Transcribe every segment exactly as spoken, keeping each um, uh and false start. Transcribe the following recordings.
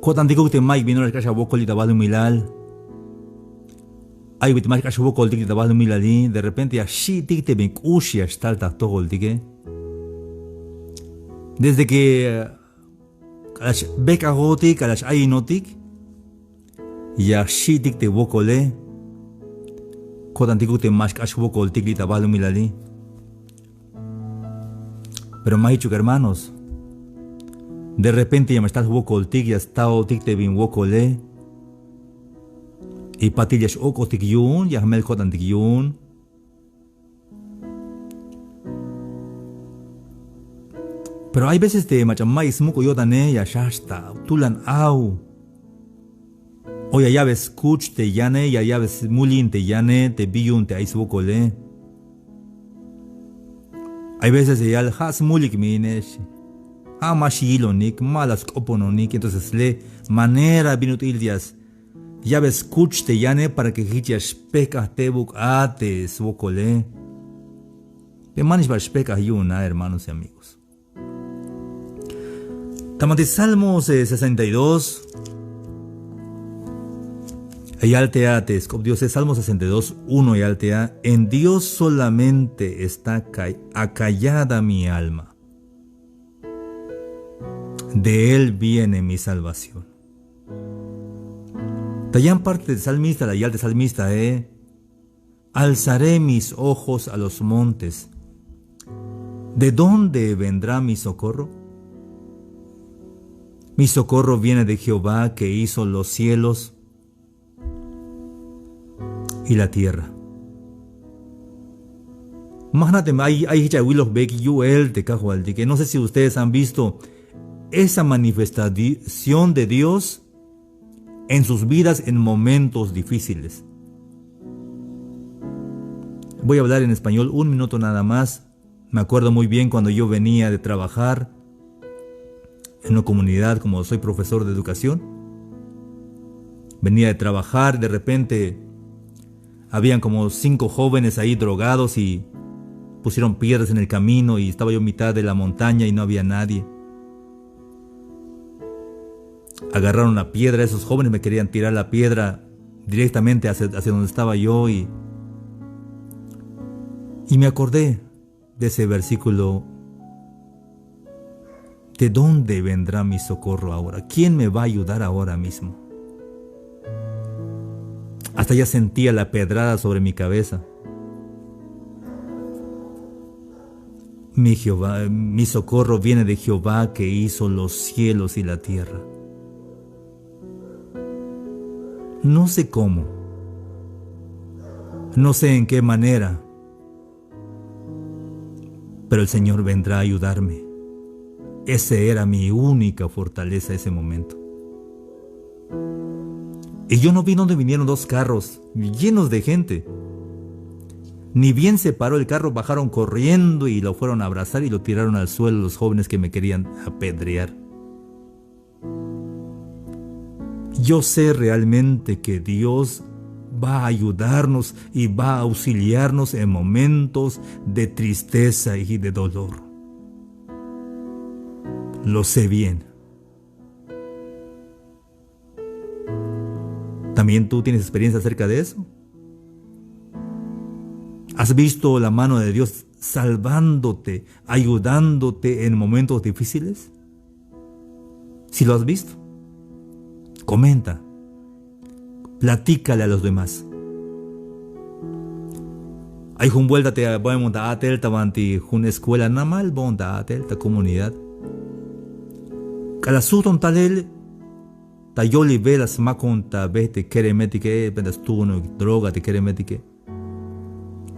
Ko'tantikuk te mayuk bin ora xk'ax awokol li' ta balumilal. Ay bin te ma xk'ax wokoltik li' ta balumilali, de repente ya xi'tik te bin k'ux ya xtal ta jtojoltike. Desde que k'alal xbejk'ajotik, k'alal x-ayinotik, ya xi'tik te wokole. Ko'tantikuk te ma xk'ax wokoltik li' ta balumilali. Pero ma jichuk, hermanos. De repente ya me xtal jwokoltik, ya staotik te bin wokole. Y patil ya x-ok'otik yu'un, ya jmel ko'tantik yu'un. Pero hay veces te mach'a mayuk smuk'ul yo'tane, ya xjajch ta tulan aw. O ya ya'be skuch te yane, ya ya'be smulin te yane te bi yu'un te ay swokole. Hay veces ya yal ja' smulik me ine, ja' ma xiyilonik, ma la sk'opononik, entonces le manera bin ut'il ya ya'be skuch te yane para que jich ya xpejk'aj tebuk a te swokole. Te manix ba xpejk'aj yu'un a, hermanos y amigos. Ta banti Salmos, eh, sesenta y dos. Ya yal te a te sk'op Diose, Salmo sesenta y dos, uno, ya yal te a: "En Dios solamente está ca-, acallada mi alma. De él viene mi salvación". Ta yan parte te salmista, la yal te salmista, eh. Alzaré mis ojos a los montes. ¿De dónde vendrá mi socorro? Mi socorro viene de Jehová, que hizo los cielos y la tierra. Ma jna' teme ay, ay jich awilojbeyik yu'el te Kajwaltike. No sé si ustedes han visto esa manifestación de Dios en sus vidas en momentos difíciles. Voy a hablar en español un minuto nada más. Me acuerdo muy bien cuando yo venía de trabajar en una comunidad, como soy profesor de educación. Venía de trabajar, de repente habían como cinco jóvenes ahí drogados y pusieron piedras en el camino y estaba yo en mitad de la montaña y no había nadie. Agarraron la piedra, esos jóvenes me querían tirar la piedra directamente hacia, hacia donde estaba yo y, y me acordé de ese versículo: "¿De dónde vendrá mi socorro ahora? ¿Quién me va a ayudar ahora mismo?". Hasta ya sentía la pedrada sobre mi cabeza. Mi Jehová, mi socorro viene de Jehová, que hizo los cielos y la tierra. No sé cómo, no sé en qué manera, pero el Señor vendrá a ayudarme. Esa era mi única fortaleza ese momento. Y yo no vi dónde vinieron dos carros llenos de gente. Ni bien se paró el carro, bajaron corriendo y lo fueron a abrazar y lo tiraron al suelo los jóvenes que me querían apedrear. Yo sé realmente que Dios va a ayudarnos y va a auxiliarnos en momentos de tristeza y de dolor. Lo sé bien. ¿También tú tienes experiencia acerca de eso? ¿Has visto la mano de Dios salvándote, ayudándote en momentos difíciles? Si lo has visto, comenta, platícale a los demás. Ay jun buelta te baemon ta a'tel ta banti jun escuela namal, baemon ta a'tel ta comunidad. K'alal sujton talel ta yolil be la smakon ta be te keremetike, be ta stuunon droga te keremetike.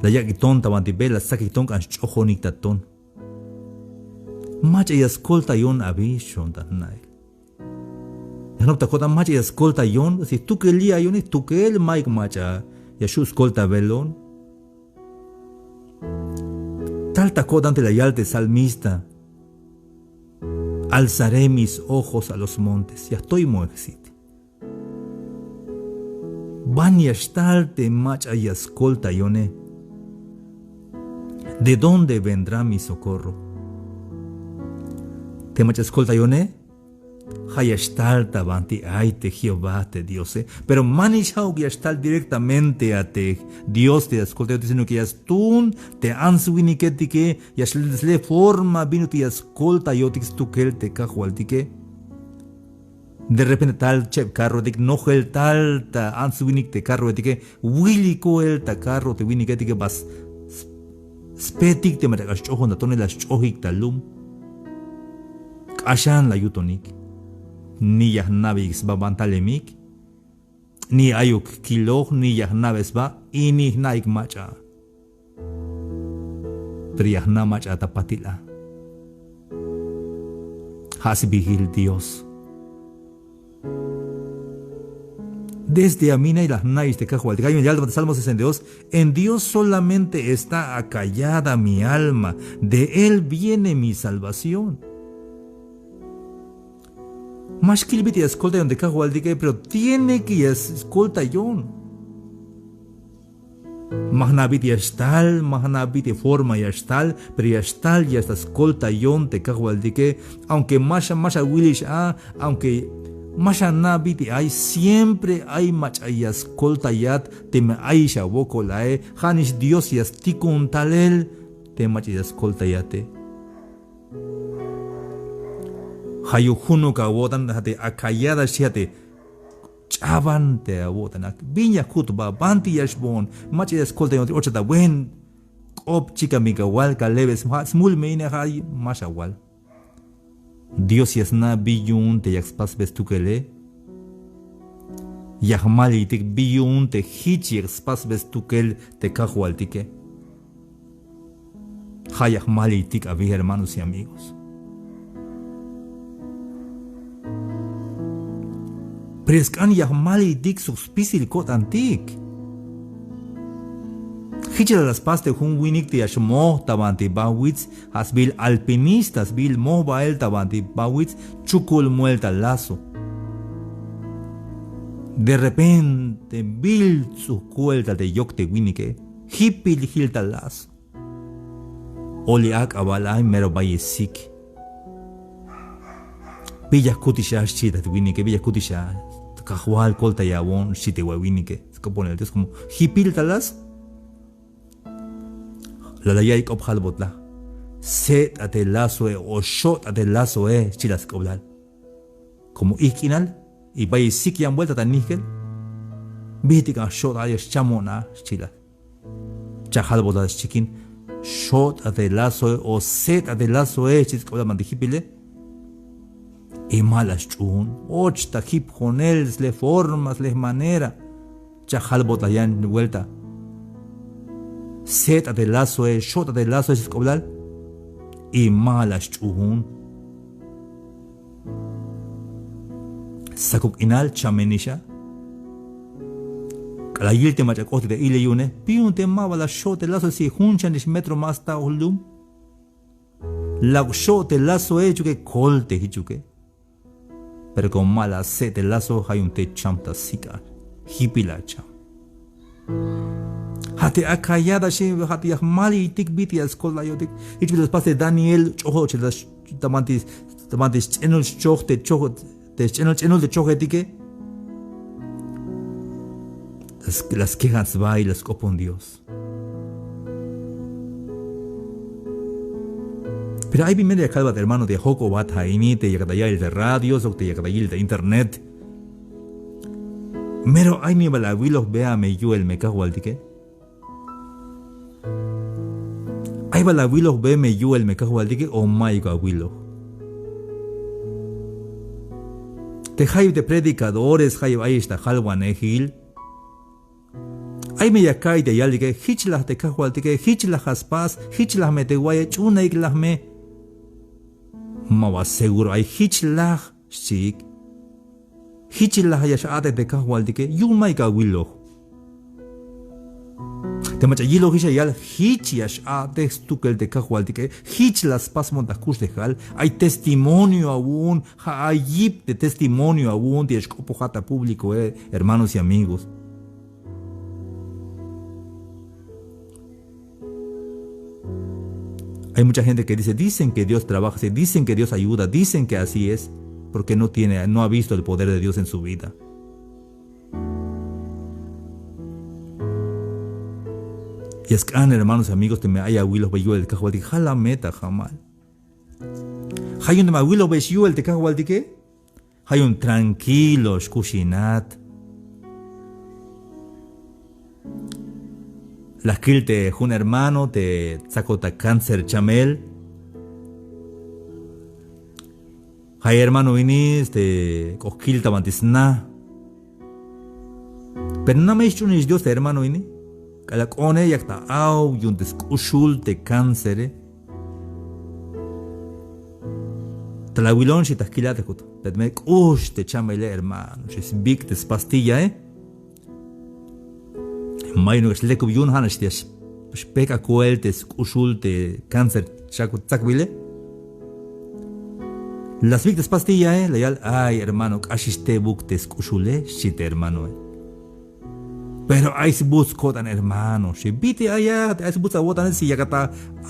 La yak'ik ton ta banti be, la sakik ton, k'an xch'ojonik ta ton. Mach'a ya skoltayon abi, xon ta jna'el. Ya jnop ta ko'tan mach'a ya skoltayon, si jtukel li' ayone, jtukel, mayuk mach'a ya xju' skoltabelon. Tal ta ko'tan te la yal te salmista: "Alzaré mis ojos a los montes", ya jtoy moel jsit. Ban ya xtal te mach'a ya skoltayone. ¿De dónde vendrá mi socorro? Te mach'a skoltayone, Ja' ya xtal ta banti ay te Jehová te Diose, pero manix ja'uk ya xtal directamente a te Dios te ya skoltayotik, sino que ya stuun te ants winiketike, ya xle forma bin ut'il ya skoltayotik stukel te Kajwaltike. De repente tal cheb carroetik, nojel tal ta ants winik te carroetike, wiliko el ta carro te winiketike, ba s- s- spetik te mach'a k'ax ch'ojon ta tonel, la sch'ojik ta lum. K'axan la yutonik. Ni ya jna'beyik sba ban talemik, ni ayuk kiloj, ni ya jna'be sba, y ni jna'ik mach'a. Pero ya jna' mach'a ta patil a. Ja' sbiil Dios. Desde a mina la jna'ix te Kajwaltik. Ay me yal ta Salmo sesenta y dos: "En Dios solamente está acallada mi alma, de él viene mi salvación." Ma xkil bit'il ya skoltayon te Kajwaltike, pero tiene que ya skoltayon. Ma jna' bit'il ya xtal, ma jna' bit'il forma ya xtal, pero ya xtal ya sta skoltayon te Kajwaltike. Aunque ma xa, ma xawilix a, aunque ma xana' bit'il ay, siempre ay mach'a ya skoltayat teme ayix awokol ae. Ja'nix Dios ya stikun talel te mach'a ya skoltayate. Ja' yu'un junuk awo'tan, ja' te acallada xchi, ja' te ch'aban te awo'tan. Bin ya jkut ba, banti ya xboon, mach'a ya skoltayon, ochata buen k'op, chikan bin kawal, ka lebe sma, ja' smul me ine, ja' ma xawal. Dios ya sna' bi yu'un te yak spasbe stukele. Ya jmaliytik bi yu'un te jich yak spasbe stukel te Kajwaltike. Ja' ya jmaliytik abi, hermanos y amigos. Pero ya sk'an ya jmaliytik sok spisil ko'tantik. Jich la la spas te jun winik te ya xmoj ta banti bawits, ja' sbiil alpinista, sbiil moj bael ta banti bawits, chukul muel ta lazo. De repente bilts'uj kuel ta te yok te winike, jipil jil ta lazo. Oli ak'abal ay, mero bayel sik. Bi ya jkutix a, xchi ta te winike, bi ya jkutix a, Kajwal, koltayawon, xchi te winike. Sk'oponel Dios, como jipil ta lazo. La la ya'iy k'op jalbotlaj: "Set'a te lazoe o xot'a te lazoe", xchi la sk'oplal. Como ijk' k'inal y bayel sik yan vuelta ta nijkel. Bijtik a xot'a, ya xchamon a, xchi la. Cha' jalbotlaj ta xchikin: "Xot'a te lazoe o set'a te lazoe", xchi sk'oplal banti jipile. Y ma la sch'uun, och ta jipjonel, sle forma, sle manera. Cha' jalbotlaj yan vuelta: "Set'a te lazoe, xot'a te lazoe", xchi sk'oplal. Y ma la sch'uun. Sakub k'inal chamenix a. K'alal yil te mach'a k'ojt te ile yu'une, bi yu'un te maba la xot' te lazoe, si jun xanix metro ma sta lum. La xot' te lazoe jichuke, kol te jichuke. Pero como ma la set' te lazo, ja' yu'un te cham ta sik' a, jipil a cham. Ja' te acallada xi, ja' te ya jmaliytik bit'il ya skoltayotik. Jich bit'il la spas te Daniel, ch'ojol, ta banti, ta banti sch'enul schoj te choj, te sch'enul, ch'enul te chojetike. La sk-, la skejan sba y la sk'opon Dios. Pero ay bin mero ya kalbat, hermano, te ya jojk'obat ja' ini, te yakat ta ya'iyel te radio sok te yakat ta yilel ta internet. Mero ay mi bal awilojbe a me yu'el me kajwaltike. Ay bal awilojbe me yu'el me kajwaltike o mayuk awiloj. Te jayeb te predicadores, jayeb ayex ta jalwanejil. Ay me ya ka'iy te yalike, jich laj te kajwaltike, jich laj a spas, jich laj me te waye, ch'uunaik laj me. Ma ba seguro ay jich laj, xchiik. Jich laj ya x-a'tej te kajwaltike, yu'un mayuk awiloj. Te mach'a yilojix ya yal jich ya x-a'tej stukel te kajwaltike, jich la spasbon ta jkuxlejal, ay testimonio awu'un, ja' ay yip te testimonio awu'un te ya xk'opojat ta públicoe, hermanos y amigos. Hay mucha gente que dice, dicen que Dios trabaja así, dicen que Dios ayuda, dicen que así es. porque no tiene, no ha visto el poder de Dios en su vida. Ya sk'an, hermanos y amigos, teme ay awilojbey yu'el te Kajwaltik, ja' la me ta jamal. Ja' yu'un teme awilojbey xyu'el te Kajwaltike, ja' yu'un tranquilo xkuxinat. La jkil te jun hermano te tsakot ta cáncer chamel. Ja' hermano ini, este, k'o jkil ta banti sna. Pero namey xch'uunix Dios te hermano ini. K'alal k'oone yak ta aw yu'un te sk'uxul te cáncer, eh. Tal awilon xi, ta jkilat, te jkut, pero me k'ux te chamele, hermano, xi, sbik' te spastillae. Mayuk nax lekub yu'un, ja'nax te xpejk'aj koel te sk'uxul te cáncer xakut tsakbile. La sbik' te spastillae, la yal: ay hermano, k'axix tebuk te sk'uxule, xchi te hermanoe. Pero ay sbujts' ko'tan, hermano, xi. Bit'il ay a, ay sbujts' awo'tane si yakat ta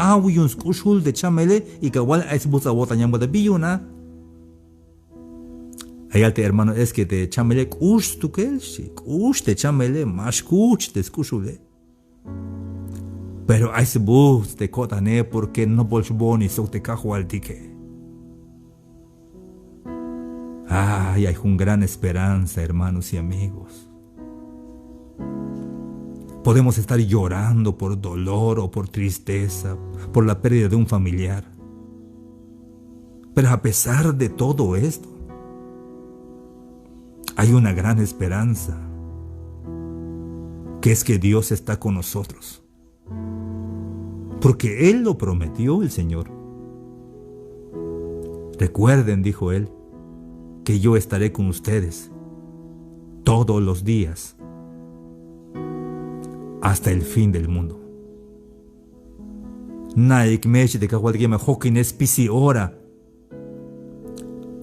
aw yu'un sk'uxul te chamele, y kawal ay sbujts' awo'tan, yan buelta bi yu'un a. La yal te hermano: es que te chamele k'ux stukel, xi, k'ux te chamele, ma xkuch te sk'uxule. Pero ay sbujts' te ko'tane porque nopol xboon sok te Kajwaltike. Ay, hay un gran esperanza, hermanos y amigos. Podemos estar llorando por dolor o por tristeza, por la pérdida de un familiar. Pero a pesar de todo esto, hay una gran esperanza, que es que Dios está con nosotros. Porque Él lo prometió, el Señor. Recuerden, dijo Él, que yo estaré con ustedes todos los días hasta el fin del mundo. Na'ik me, xchi te Kajwaltike, me jokin spisil ora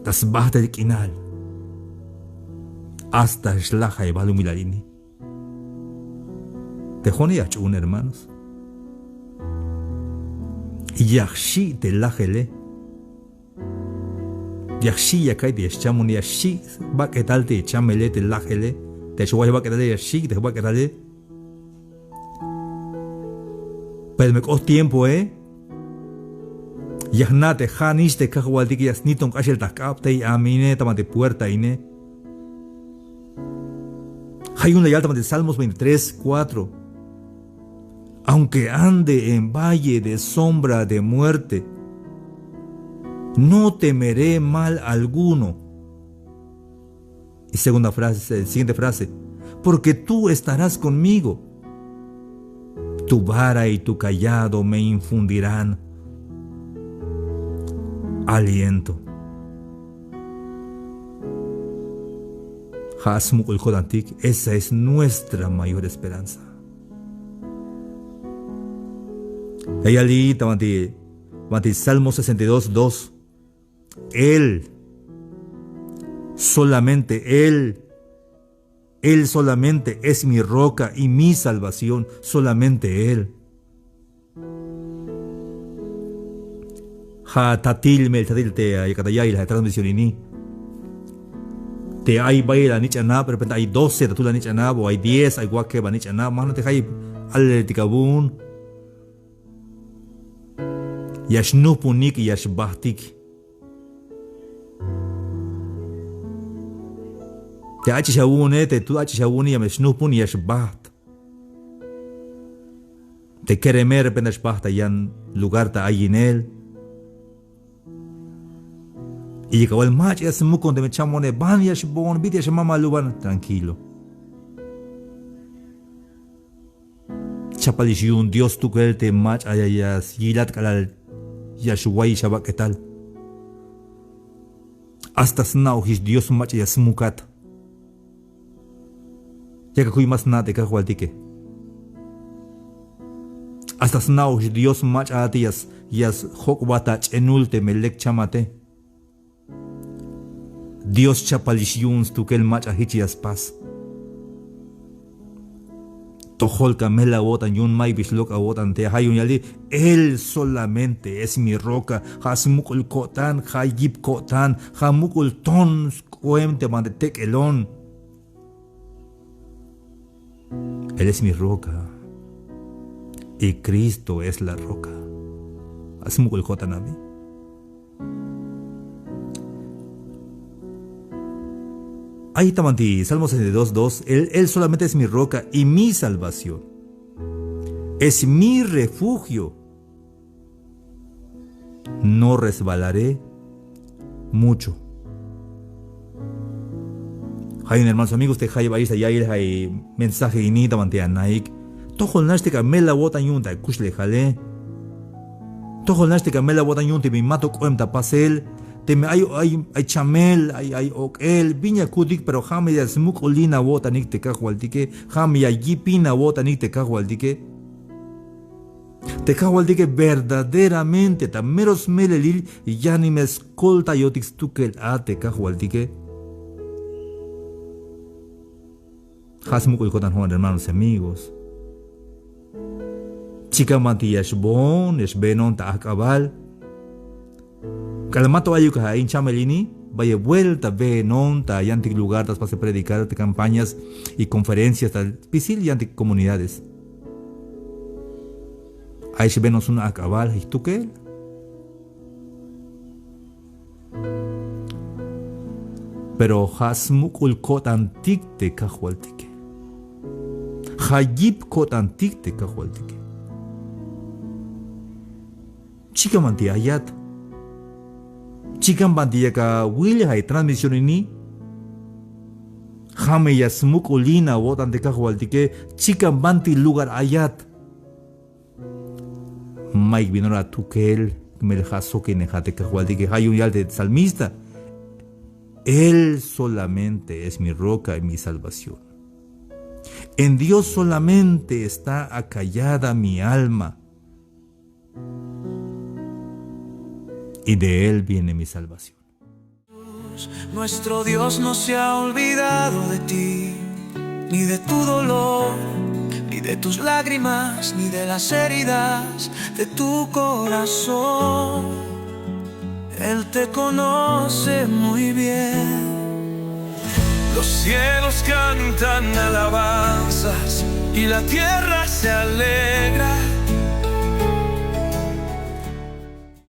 ta sbajtel k'inal hasta xlajay balumilal ini. Te jo'one ya jch'uun, hermanos. Ya jxi' te lajele. Ya jxi' ya ka'iy te ya xchamone, ya jxi' jbak'etal te chamele, te lajele. Te xway jbak'etale, ya jxi' te jbak'etale. Pero me k'ot tiempoe, ya jna' te ja'nix te Kajwaltike ya sniton k'axel ta jk'ab tey a me ine, ta banti puerta ine. Ja' yu'un la yal ta banti Salmos veintitrés cuatro: aunque ande en valle de sombra de muerte, no temeré mal alguno. Y segunda frase, siguiente frase: porque tú estarás conmigo. Tu vara y tu cayado me infundirán aliento. Ja' smuk'ul ko'tantik, esa es nuestra mayor esperanza. Ya yal ta banti, banti Salmo sesenta y dos dos. Él, solamente Él, Él solamente es mi roca y mi salvación, solamente Él. Ja' tatil, me'il tatil te yakat ta ya'iyel ja' transmisión ini. Te ay bayel anich'anab, de repente ay doce ta tul anich'anab, o ay diez, ay wakeb anich'anab, ma jna' te jayeb alaletik awu'un. Ya xnujpunik, ya xbajtik. Te ach'ix awu'une, te tul ach'ix awu'une ya me xnujpun, ya xbajt. Te kereme de repente xbajt ta yan lugar ta ayinel. Y ya kawal mach'a ya smukon teme chamone, ban ya xboon, bit'il ya xmamal luban, tranquilo. Chapalix yu'un Dios stukel te mach'a ya, ya yilat k'alal ya xwayix abak'etal. Hasta sna'ojix Dios mach'a ya smukat. Yak akuy ma sna' te Kajwaltike. Hasta sna'ojix Dios mach'a a te ya s-, ya sjok'bat ach'enul teme lek chamate. Dios chapalix yu'un stukel mach'a jich ya spas. Tojol ka mel awo'tan yu'un, mayuk bi xlok' awo'tan te, ja' yu'un yal te: Él solamente es mi roca. Ja' smuk'ul ko'tan, ja' yip ko'tan, ja' muk'ul ton sk'oem te banti tek'elon. Él es mi roca y Cristo es la roca. Ja' smuk'ul ko'tan abi. Ay ta banti Salmo sesenta y dos, dos: Él, Él solamente es mi roca y mi salvación. Es mi refugio. No resbalaré mucho. Ja' yu'un hermanos, amigos, te jayeb ayex ta ya'iyel ja' mensaje ini, ta banti anaik, tojol nax te ka mel awo'tan yu'un ta akuxlejale. Tojol nax te ka mel awo'tan yu'un teme mato k'oem ta pasel, teme ay, ay, ay chamel, ay, ay ok'el, bin ya kutik, pero ja' me ya smuk'ulin awo'tanik te Kajwaltike, ja' me ya yipin awo'tanik te Kajwaltike. Te Kajwaltike verdaderamente ta mero smelelil yanime skoltayotik stukel a te Kajwaltike. Ja' smuk'ul ko'tan jo'on, hermanos y amigos. Chikan banti ya xboon, ya xbeenon ta ajk'abal. K'alal mato ayuk a in chamel ini, bayel buelta beenon ta yantik lugar ta spasel predicar, ta campañas y conferencias, ta spisil yantik comunidades. Ay xbeenon suna ajk'abal, ay jtukel. Pero ja' smuk'ul ko'tantik te Kajwaltike. Ja' yip ko'tantik te Kajwaltike. Chikan banti ayat. Chikan banti yak awil ja' transmisión ini. Ja' me ya smuk'ulin awo'tan te Kajwaltike. Chikan banti lugar ayat. Mayuk bin ora atukel, mel ja' sjokinej a te Kajwaltike. Ja' yu'un yal te salmista: Él solamente es mi roca y mi salvación. En Dios solamente está acallada mi alma, y de Él viene mi salvación. Nuestro Dios no se ha olvidado de ti, ni de tu dolor, ni de tus lágrimas, ni de las heridas de tu corazón. Él te conoce muy bien. Los cielos cantan alabanzas y la tierra se alegra